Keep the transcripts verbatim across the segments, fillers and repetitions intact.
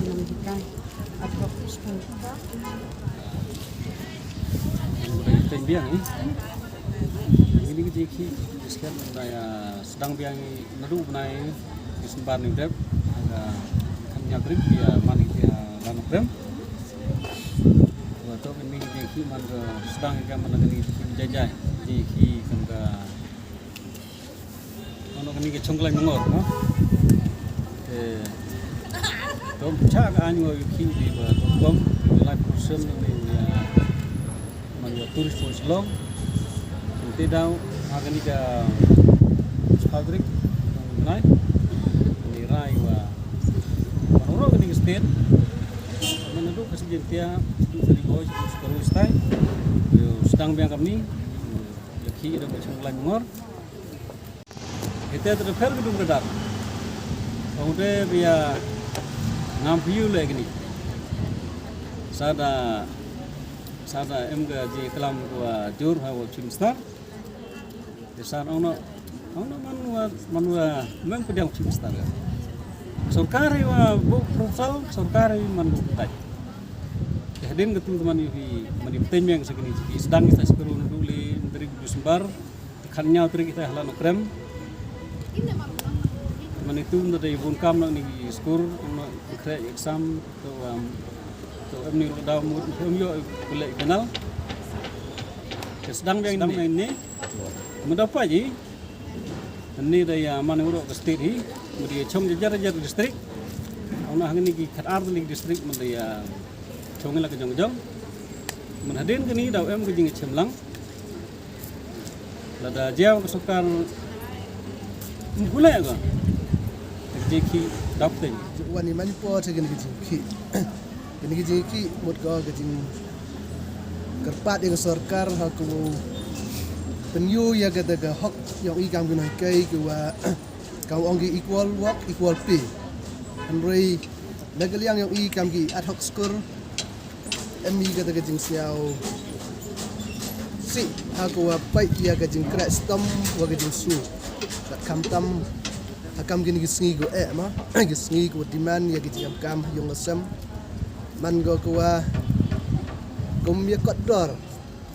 ki nonghikai. Ad hoc school. Teng biang ni. Ini ki jingkhih, skhem da ïa sdang biang ni naduh u bnai December ni dep. Ka khatñiew tarik ïa man ki ïa la Nongkrem. Wa to ini ki jingkhih man ka sdang ïa ka man ka ni jingkhih jai jai. Jingkhih kam ka Ono kani ka chong klaiñ mangor, no? Te to cha ka annual ïa ki di ba to bom lai pur sem ni ya man ya tourist pun Shillong. Te daw ha kani ka Patrick nai ni rai wa ono kani ka state. Mana du kasi jentia tu sari boy tu sari stai. Yo sdang biang kam ni. Ïa ki da ka chong klaiñ mangor. Ite te pher ka dung ka dar. Ong te bia ngam piu le kini. Sada sada em ka ji klam ko jur ha ko chim star. Te sada ong no ong no man wa man wa mem pediang chim star. Sorkar hi wa bu proposal sorkar hi man bu tai. Hadin ka tung man yu hi man yu teng yang sa kini ji sedang kita sekolah dulu menteri December. Khatñiew tarik kita hala Nongkrem. Mane tu nda dei bun kam na ni skur na kre exam to am to em ni ro da mu em yo kule kenal. Ke sedang biang ni. Mada pa ji. Ni da ya mane ro ke state hi. Mudi chong jajar jajar district. Ona hangni ki khat ar ni district mudi ya chong la ke jong jong. Man hadin ke ni da em ke jing chemlang. Lada jia ka sorkar mkule ka jingkhih dap teng. Wan i man po te kini ki jingkhih. Kini ki jingkhih mut ka ka jing kyrpad ïa ka sorkar ha ku pynyu ïa ka da ka hok ïong i kam kino kai ki wa kam ong ki equal work equal pay. Hynrei na ka liang ïong i kam ki ad hoc skur em i kata ka jingsngew si ha ko wa pait ïa ka jingkreh stom wa ka jingsu. Kat kam tam ha kam kini ki sngi ko eh ma ki sngi ko demand ïa ki jingam kam ïong sem man ko ko wa kum ïa kot dor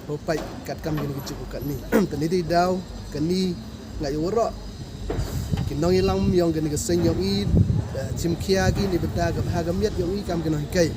ko pait kat kam kini ki jingku kat ni. Tani dei daw kani nga ïa waro ki nong ilang ïong kini ki seng ïong i chim khia ki ni beta ka ha ka miat ïong i kam ki nong kai.